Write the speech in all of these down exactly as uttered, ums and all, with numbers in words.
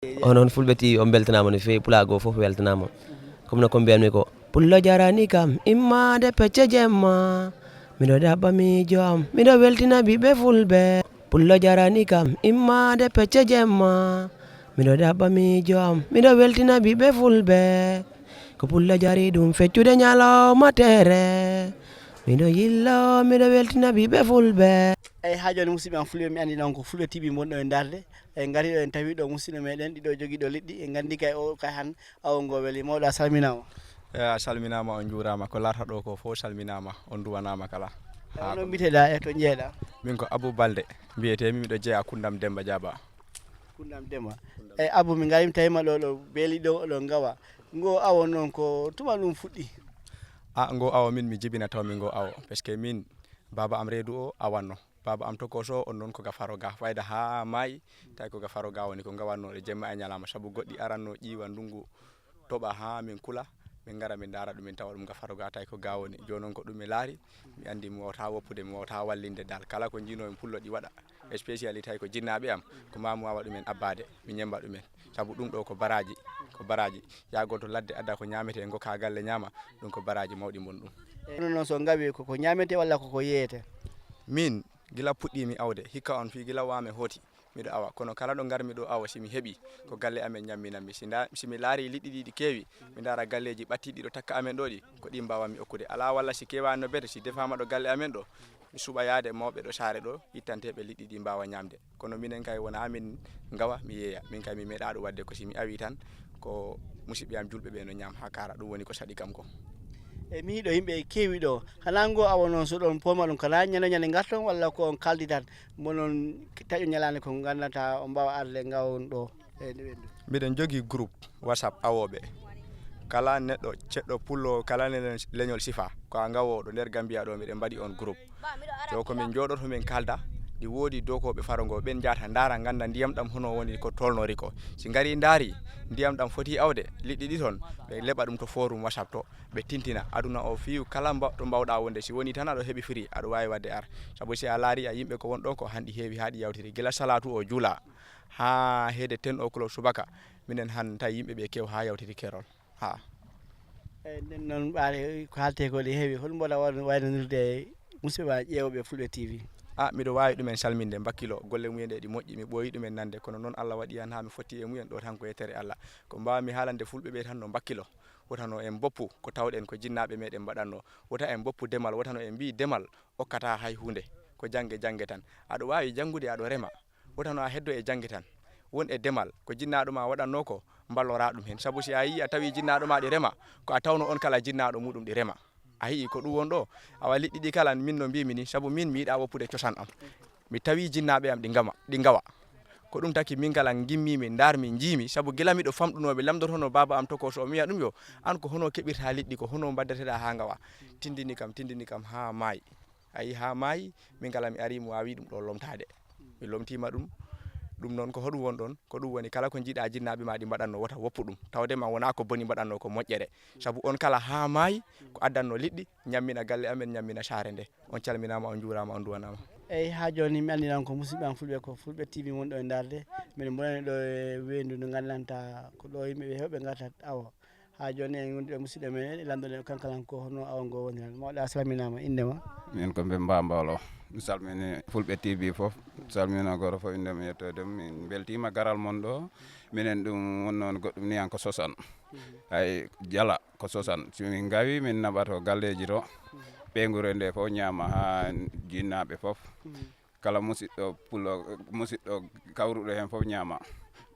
Onon Fulɓe T V, on mbeltanaama no feewi, pulaagu o fof weltanaama. Comme no ko mbiyanmi ko, pullo jarani kam immaade pecce jemma. Miɗo ɗaɓɓa miijo am, miɗo weltina ɓiɓɓe Fulɓe. Pullo jarani kam immaade pecce jemma. Miɗo ɗaɓɓa miijo am, miɗo weltina ɓiɓɓe Fulɓe. Ko pullo jari ɗum feccude ñalawma tere. Miɗo yillo, miɗo weltina ɓiɓɓe Fulɓe. Eyi, haa jooni, musidɓe am Fulɓe, mi anndi noon ko Fulɓe T V ngonɗo e darde. En ngari ɗo, en tawi ɗo musidɗo meɗen, ɗiɗo jogiiɗo liɗɗi. En nganndi kay o kay han awo ngo weli. Mawɗo, a salminaama. Eyi, a salminaama, on njuuraama. Ko larta ɗo ko fof salminaama, on nduwanaama kala. Eyi, haa no ko mbiteɗaa e to njeeɗaa? Min ko Abou Balde mbiyetee-mi, miɗo jeyaa Kundam Demba Jaaba. Kundam Demba. Eyi, Abou, mi ngari mi tawi ma ɗo, ɗo beeli ɗo, ɗo ngawa. Ngo awo noon ko tuma ɗum fuɗɗi? A, ngo awo min mi jibina taw mi ngo awo. Parce que min, baaba am reedu o awanno. Baaba am tokoso on noon ko ga faro ga. Fayda haa maayi, tawi ko ga faro ga woni ko ngawanno ɗe jemma e ñalawma. Sabu goɗɗi aranno ƴiiwa ndungu toɓa haa min kula, min ngara min ndaara ɗum, min tawa ɗum ga faro ga, tawi ko ga woni. Jooni noon ko ɗum mi laari, mi anndi mi wawata woppude, mi wawata wallinde dal. Kala ko njiinoo mi pullo ɗi waɗa, spécialité tawi ko jinnaaɓe am, ko maa mi wawa ɗumen abbaade, mi ñemmba ɗumen. Sabu ɗum ɗo ko baraaji, ko baraaji. Yaagol to ladde adda ko ñaametee, ngokka galle ñaama, ɗum ko baraaji mawɗi mboni ɗum. Eyi, kono noon so ngawi ko, ko ñaametee walla ko, ko yeeyetee? Min, gila puɗɗii-mi awde, hikka on fii gila waame hooti, miɗo awa. Kono kala ɗo ngar-mi ɗo awa, si mi heɓii, ko galle amen ñamminan-mi. Si nda-, si mi laarii liɗɗi ɗi ɗi keewi, mi ndaara galleeji ɓattiiɗi ɗo takka amen ɗo ɗi, ko ɗi mbaawan-mi okkude. Alaa walla si keewaani no bete, si defaama ɗo galle amen ɗo, mi suɓa yaade mawɓe ɗo saare ɗo, ittanteeɓe liɗɗi ɗi mbaawa ñaamde. Kono minen kay wonaa min ngawa, mi yeeya. Min kay mi meeɗaa ɗum waɗde ko si mi awii tan, ko musidɓe am julɓe ɓe no ñaam haa kaara. Ɗum woni ko saɗi kam ko. E mi yiɗo yimɓe keewi ɗo. Xanaa ngo awo noon so ɗon pooma ɗum, kanaa ñande ñande ngarton walla ko on kaldi tan? Mbonon taƴo ñalaande ko nganndantaa on mbaawa arde ngawon ɗo e nde ɓendu. Miɗen jogii groupe WhatsApp awooɓe. Kala neɗɗo ceɗɗo pullo, kala ne-, leñol sifa, ko a ngawooɗo nder Gambia ɗo, miɗen mbaɗi on groupe. To ko min njooɗoto min kaalda, ɗi woodi dookooɓe faro ngo, ɓen njaata ndaara ngannda ndiyam ɗam hono woni ko tolnori ko. Si ngari ndaari ndiyam ɗam foti awde, liɗɗi ɗi ton, ɓe leɓa ɗum to forum WhatsApp to, ɓe tintina. Aduna o fiyu kala mba-, to mbawɗa wonde, si woni tan aɗo heɓi firi, aɗo waawi waɗde ar. Sabu si a laari a yimɓe ko won ɗon ko hanɗi heewi haa ɗi yawtiri. Gila salatu o juula, haa heede ten o'clock subaka, minen han tawi yimɓe ɓe kew haa yawtiri kerol. Ha. Eyi, nden noon, ɓaade ko haaletee ko ɗe heewi. Hol mboɗa wa-, waynondirde e musidɓe ma ƴeewooɓe Fulɓe T V? A, miɗo waawi ɗumen salminde, mbakkilo, golle mumen ɗe ɗi moƴƴi, mi ɓooyi ɗumen nande, kono noon Allah waɗi han haa mi fotti e mumen ɗo tan ko yettere Allah. Ko mbaawmi haalande Fulɓe ɓe tan no mbakkilo, wotano en mboppu ko tawɗen ko jinnaaɓe meɗen mbaɗatno, wota en mboppu demal, wotano en mbii demal okkataa hay huunde, ko jannge jannge tan. Aɗo waawi janngude, aɗo rema, wotano a heddo e jannge tan. Won e demal, ko jinnaaɗo ma waɗatnoo ko, mballoraa ɗum heen. Sabu si a yii a tawii jinnaaɗo ma ɗi rema, ko a tawno on kala jinnaaɗo muɗum ɗi rema. A yii ko ɗum won ɗo? Awa liɗɗi ɗi kala, min no mbiimi ni, sabu min mi yiɗaa woppude cosaan am. Mi tawii jinnaaɓe am ɗi ngama, ɗi ngawa. Ko ɗum taki min kala ngimmiimi, ndaarmi, njiimi, sabu gila miɗo famɗunoo ɓe lamndotoo baaba am tokooso, o wiya ɗum yo, aan ko hono keɓirtaa liɗɗi, ko hono mbaɗdeteɗaa haa ngawa. Tindini kam, tindini kam haa maayi. A yii, haa maayi, min kala mi arii, mi waawii ɗum ɗo lomtaade. Mi lomtiima ɗum. Ɗum noon, ko hoɗum won ɗon? Ko ɗum woni, kala ko njiiɗaa jinnaaɓe ma ɗi mbaɗatno, wota woppu ɗum. Tawde ma wonaa ko boni mbaɗatno, ko moƴƴere. Sabu on kala haa maayi, ko addanno liɗɗi, ñammina galle amen, ñammina saare nde. On calminaama, on njuuraama, on nduwanaama. Eyi, haa jooni, mi anndi noon ko musidɓe am Fulɓe, ko Fulɓe T V woni ɗo e ndaarde. Min mboɗo ɗo e weendu ndu nganndantaa ko ɗo yimɓe ɓe heewɓe ngartat awo. Haa jooni en ngondi e musidɗo men, en lanndon en kankalan ko hono awo ngo woniran. Mawɗo, a salminaama, innde ma? Min ko Mbemba Mbawlo. Mi salmini Fulɓe T V fof. Mi salmina gooto fof innde mum e yettoode mum. Min mbeltiima garal mon ɗo. Minen ɗum won noon goɗɗum ni an ko sosan. Hay jala ko sosan. Si min ngawi, min naɓato galleeji to. Ɓeynguure nde fof ñaama haa jinnaaɓe fof. Kala musiɗɗo pullo, musiɗɗo kawruɗo heen fof ñaama.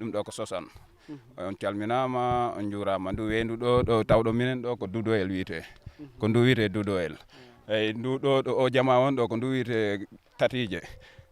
Ɗum ɗo ko sosan. On calminaama, on njuuraama. Ndu weendu ɗo, ɗo tawɗo minen ɗo ko Dudoyel wiyetee. Ko ndu wiyetee Dudoyel. Eyi, ndu ɗo, ɗo o jama on ɗo ko ndu wiyetee Tatiije.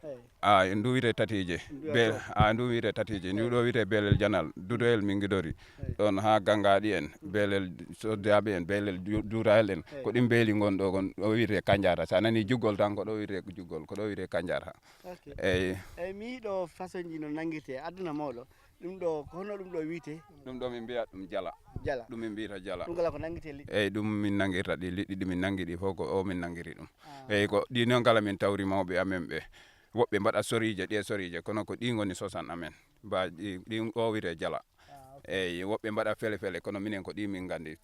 Eyi. A, ndu wiyetee Tatiije. Ndu Be-, wiyetee a, ndu wiyetee Tatiije. Ndu ɗo wiyetee Beelel Janal. Dudoyel min ngidori. Eyi. Ɗon haa Gangaaɗi en, Beelel Soddaaɓe en, Beelel Ju-, Juurayel en. Eyi. Ko ɗin beeli ngon ɗo, kon ɗo wiyetee Kanjaata. So a nanii juggol tan, ko ɗo wiyetee juggol, ko ɗo wiyetee Kanjaata. Ok. Eyi. Eyi, mi yiɗo façon ji no nanngirtee. Aduna mawɗo. Ɗum ɗo, ko hono ɗum ɗo wiyetee? Ɗum ɗo min mbiya ɗum jala. Jala. Ɗum min mbiyata jala. Ɗum kala ko nanngirtee liɗɗi? Eyi, ɗum min nanngirta ɗi, liɗɗi ɗi min nanngi ɗi fof ko o min nanngiri ɗum. Ah. Eyi, ko ɗi noon kala min tawri mawɓe amen ɓe. Woɓɓe mbaɗa soriije, ɗe soriije, kono ko ɗi ngoni sosan amen. Ba ɗi, ɗi o wiyetee jala. Eyi, woɓɓe mbaɗa fele fele, kono minen ko ɗi min nganndi.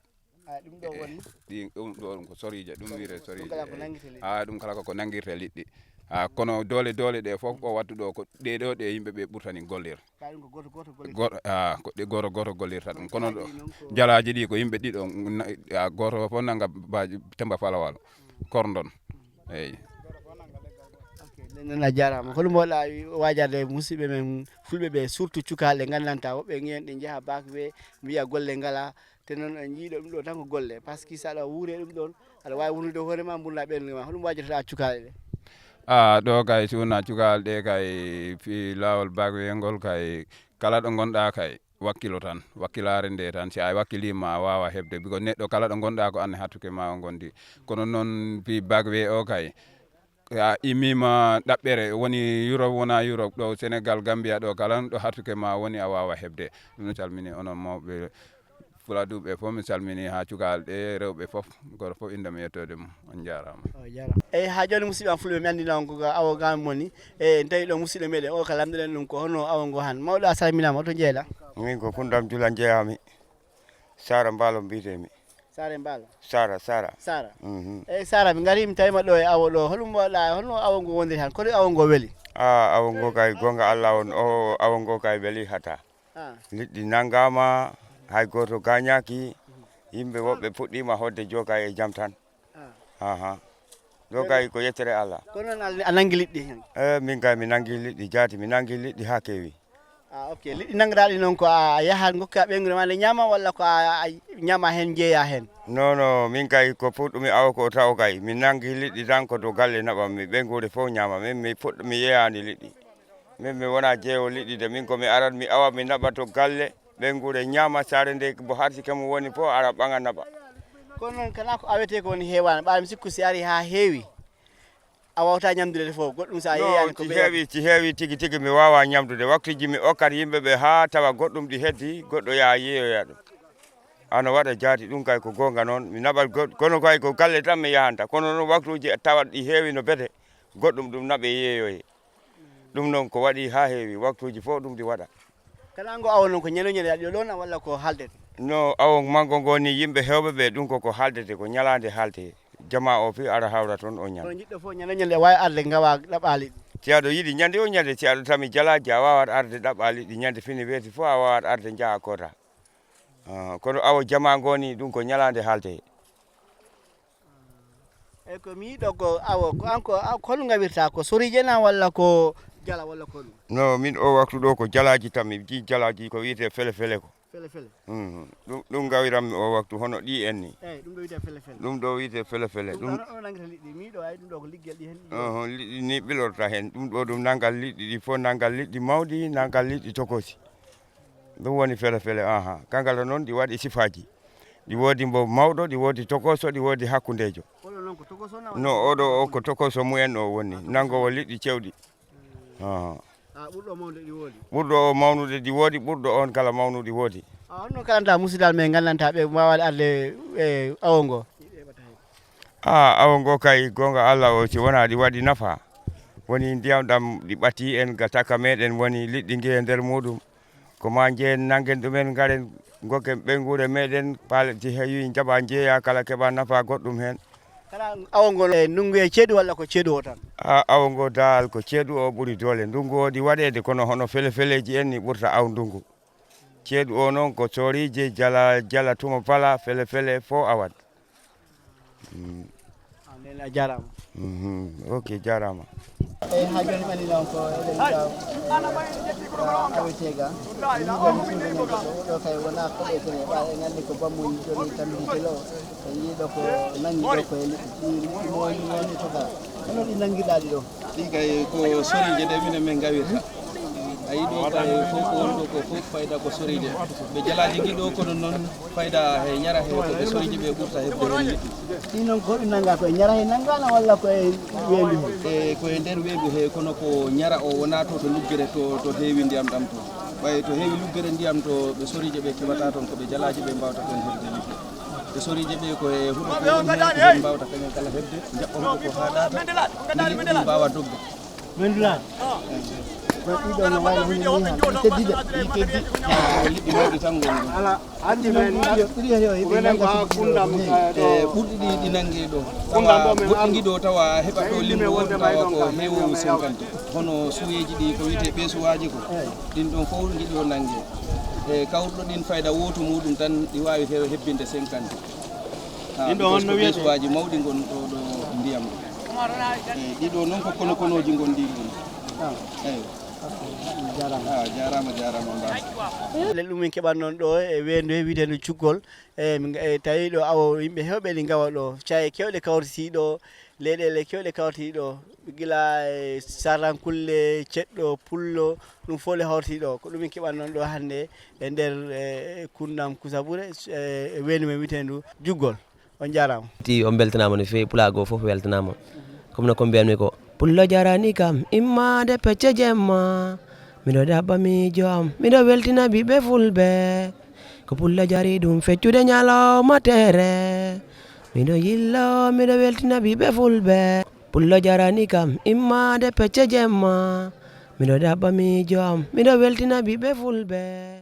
A, ɗum ɗo woni? Ɗi, ɗum ɗo ɗum ko soriije, ɗum wiyetee soriije. Ɗum kala ko nanngirta liɗɗi. A, ɗum kala ko, ko nanngirta liɗɗi. A, kono doole, doole ɗe fof o wattu ɗo ko ɗe ɗo ɗe yimɓe ɓe ɓurtani gollirde. Ka ɗum ko gooto, gooto gollirta. Go-, a, ko ɗe gooto, gooto gollirta ɗum. Kono ɗo, jalaaji ɗi ko yimɓe ɗiɗo, na-, a, gooto fof nannga ba-, Temmba Falawal, korndon. Eyi. Ok, nden noon a jaaraama. Hol mbaawɗa waajaade musidɓe men fulɓe ɓe, surtout cukaaɓe ɓe nganndantaa woɓɓe ngiyen ɗe njaha baak we mbiya golle ngalaa, te noon en njiyii ɗo ɗum ɗo tan ko golle. Par ce que so aɗa wuure ɗum ɗoon, aɗa waawi wuurnude hoore ma, mburnda ɓernde ma. Hol mbaawɗa waajaade cukaaɓe ɓe? A, ɗo kay, si wonaa cukaaɓe ɗe kay, fii laawol baak we ngol kay, kala ɗo ngonɗaa kay, wakkilo tan, wakkilaare nde tan. Si a wakkiliima, a waawa heɓde, biko neɗɗo kala ɗo ngonɗaa ko aan e hattuke ma o ngondi. Kono noon fii baak we o kay, a immiima ɗaɓɓere, woni Europe, wonaa Europe, ɗo Senegal, Gambia, ɗo kala ɗo hattuke ma woni, a waawa heɓde. Ɗum salmini onon mawɓe Fuladuuɓe fof, mi salmini haa cukaaɓe ɗe, rewɓe fof, gooto fof innde mum e yettoode mum. On njaaraama. O jaaraama. Eyi, haa jooni musidɓe am fulɓe, mi anndina on ko ga awo ga moni. E, en tawi ɗo musidɗo meɗen o, ka lamndoɗen ɗum ko hono awo ngo han. Mawɗo, a salminaama, to njeeyɗaa? Min ko Kundam Jula njeeyami. Sara Mbaalo mbiyetee mi. Sara Mbaalo? Sara, Sara. Sara. Mhm. Eyi, Sara, mi ngarii, mi tawiima ɗo e awo ɗo. Holɗum mbaɗɗa, holno awo ngo woniri han? Kono awo ngo weli? A, awo ngo kay, goonga Allah on, o awo ngo kay weli hata. A. Liɗɗi nanngaama, hay gooto gaañaaki. Yimɓe woɓɓe puɗɗiima hoɗde jooka e jam tan. A. Aha. Ɗo kay ko yettere Allah. Kono noon a, a nanngi liɗɗi heen? E, min kay mi nanngi liɗɗi jaati, mi nanngi liɗɗi haa keewi. A, ok. Liɗɗi nanngaraaɗi noon ko a, a yaha ngokka ɓeynguure ma nde ñaama, walla ko a, a ñaama heen, njeeya heen? Non, non, min kay ko puɗɗumi awo ko tawo kay. Mi nanngi liɗɗi tan ko to galle naɓammi, ɓeynguure fof ñaama. Min mi puɗɗo, mi yeeyaani liɗɗi. Min mi wonaa jeeyo liɗɗi de, min ko mi arat mi awa mi naɓa to galle, ɓeynguure ñaama, saare nde mbo harsi ke mum woni fof ara ɓaŋa naɓa. Kono noon kala ko awetee ko woni heewaani, ɓaade mi sikku si ari haa heewi, a waawtaa ñamdude fof, goɗɗum so a yeeyaani ko si ɓe heewi, si heewi tigi tigi mi waawaa ñamdude. Waktuuji mi okkat yimɓe ɓe haa tawa goɗɗum ɗi heddi, goɗɗo yaha yeeyoya ɗum. Ano waɗa jaati, ɗum kay ko goonga noon, mi naɓat go-, kono kay ko galle tan mi yahanta. Kono noon waktuuji tawat ɗi heewi no bete, goɗɗum ɗum naɓe yeeyoye. Ɗum noon ko waɗi haa heewi, waktuuji fof ɗum ɗi waɗa. Kala ngo awo noon ko ñande ñande aɗa ɗo ɗoon walla ko haaldete? No awo manngo ngo ni yimɓe heewɓe ɓe ɗum ko ko haaldete, ko ñalaande haalte. Jamaa o fii ara hawra toon o ñande. Kono jiɗɗo fof ñande ñande waawi arde ngawa ɗaɓɓaali ɗi. Si aɗo yiɗi ñande o ñande, si aɗo tami jalaaji a waawat arde ɗaɓɓaali ɗi ñande fini weeti fof a waawat arde njaha koota. Ah, kono awo jamaa ngo ni ɗum ko ñalaande haalte. Eyi, ko mi yiɗo ko awo, ko an ko, a, ko honno ngawirta? Ko soriije na walla ko jala walla ko ɗum? No, min o waktu ɗo ko jalaaji tan, mi jii jalaaji ko wiyetee fele fele ko. Fele fele? Mhm. Ɗum, ɗum ngawiranmi o waktu hono ɗi en ni. Eyi, ɗum ɗo wiyetee fele fele. Ɗum ɗo wiyetee fele fele. Ɗum ɗum ɗo hono nangirta liɗɗi, mi yiɗo ay ɗum ɗo ko liggel ɗi heen. Oho, liɗɗi ni ɓilorta heen. Ɗum ɗo ɗum nanngal liɗɗi ɗi fof, nanngal liɗɗi mawɗi, nanngal liɗɗi tokosi. Ɗum woni fele fele, aha. Kangal noon ɗi waɗi sifaaji. Ɗi woodi mbo mawɗo, ɗi woodi tokoso, ɗi woodi hakkundeejo. Oɗo noon ko tokoso na? No, oɗo o ko tokoso mumen o woni, nanngowo liɗɗi cewɗi. Ah. Ah, ɓurɗo o mawnude ɗi woodi? Ɓurɗo o mawnude ɗi woodi, ɓurɗo on kala mawnude woodi. Ah, honno kalanta musidal men nganndantaa ɓe mbaawaade arde e awo ngo? Ah, awo ngo kay, goonga Allah o, si wonaa ɗi waɗi nafa. Woni ndiyam ɗam ɗi ɓati en ga taka meɗen, woni liɗɗi ngi e nder muɗum. Ko maa njehen nanngen ɗumen, ngaren ngokken ɓeynguure meɗen, paale si heewi njaɓa njeeya, kala keɓa nafa goɗɗum heen. Kala awo ngo e ndunngu e ceeɗu walla ko ceeɗu o tan? A, awo ngo daal ko ceeɗu o ɓuri doole. Ndunngu o ɗi waɗeede kono hono fele feleeji en ni ɓurta aw ndunngu. Ceeɗu o noon ko soriije, jala, jala tuma pala, fele fele fof awat. Mm. Ah, ndeen a jaaraama. Mhm. Ok, jaaraama. Eyi, haa jooni mi anndi noon ko eɗen njaw-, awetee ga. Yimɓe musidɓe men ɓe ɗo, ɗo kay wonaa koɗo tene, ɓaawo en anndi ko bammuuji jooni tammi telo. En njii ɗo ko nanngi ɗo ko e liɗɗi, ɗi liɗɗi mawni, mawni toka. Hono ɗi nanngirɗaa ɗi ɗo? Ɗi kay ko soriije ɗe minen min ngawirta. A yii ɗo kay fof ko woni ɗo ko fof fayda ko soriije. Ɓe jalaaji ɗi ɗo kono noon fayda he ñara he ko ɓe soriije ɓe ɓurta heɓde heen liɗɗi. Ɗi noon ko hoɗum nannga ko e ñara he nanngana walla ko e weeɓu he? E ko e nder weeɓu he kono ko ñara o wonaa to to luggere to, to heewi ndiyam ɗam to. Ɓay to heewi luggere ndiyam to ɓe soriije ɓe keɓata toon ko ɓe jalaaji ɓe mbaawta toon heɓde liɗɗi. Ɓe soriije ɓe ko e huɗo ko woni heen ko ɓe mbaawta kañum kala heɓde, njaɓɓa huɗo ko haaɗaata, nde liɗɗi ɗi mbaawa dogde. Mendula. Ko ɗiɗo no wayno hino ni ha. Teddi de. Ɗi teddi. Ko liɗɗi mawɗi tan ngoni ɗon. Ala, hannde men ɗiɗo, ɗiɗo yo ɓe nannga ko kundam, e ɓurɗi ɗi, ɗi nannge ɗo. Kundam ɗo men goɗɗi ngiɗo tawa heɓa ɗo limbo wonde tawa ko heewowo cinquante. Hono suuyeeji ɗi ko wiyetee ɓeesuwaaji ko. Ɗin ɗon fof ngiɗo nannge. E kawruɗo ɗin fayda wooto muɗum tan ɗi waawi hew-, hebbinde cinquante. Ɗin ɗo honno wiyetee? Ɓeesuwaaji mawɗi ngon ɗo, ɗo ndiyam. E ɗiɗo noon ko kono konooji ngon ɗin ɗon. Eeyo. Ah, jaaraama, jaaraama, mbaar. Lel ɗum min keɓat noon ɗo e weendu he wiyeteendu Cuggol. E, min, e, tawi ɗo awo yimɓe heewɓe ɗi ngawa ɗo. Caye kewɗe kawriti ɗo, leyɗeele kewɗe kawriti ɗo. Gila e Sarankulle, Ceɗɗo, Pullo, ɗum fof le hawriti ɗo. Ko ɗum min keɓat noon ɗo hannde e nder, e, kundam Kusabure, e, e weendu men wiyeteendu Juggol. On jaaraama. Ti on mbeltanaama no feewi, pulaagu o fof weltanaama. Comme no ko mbiyanmi ko, pullo jarani kam immaade pecce jemma. Miɗo ɗaɓɓa miijo am, miɗo weltina ɓiɓɓe fulɓe. Ko pullo jari ɗum feccude ñalawma teere. Miɗo yillo, miɗo weltina ɓiɓɓe fulɓe. Pullo jarani kam immaade pecce jemma. Miɗo ɗaɓɓa miijo am, miɗo weltina ɓiɓɓe fulɓe.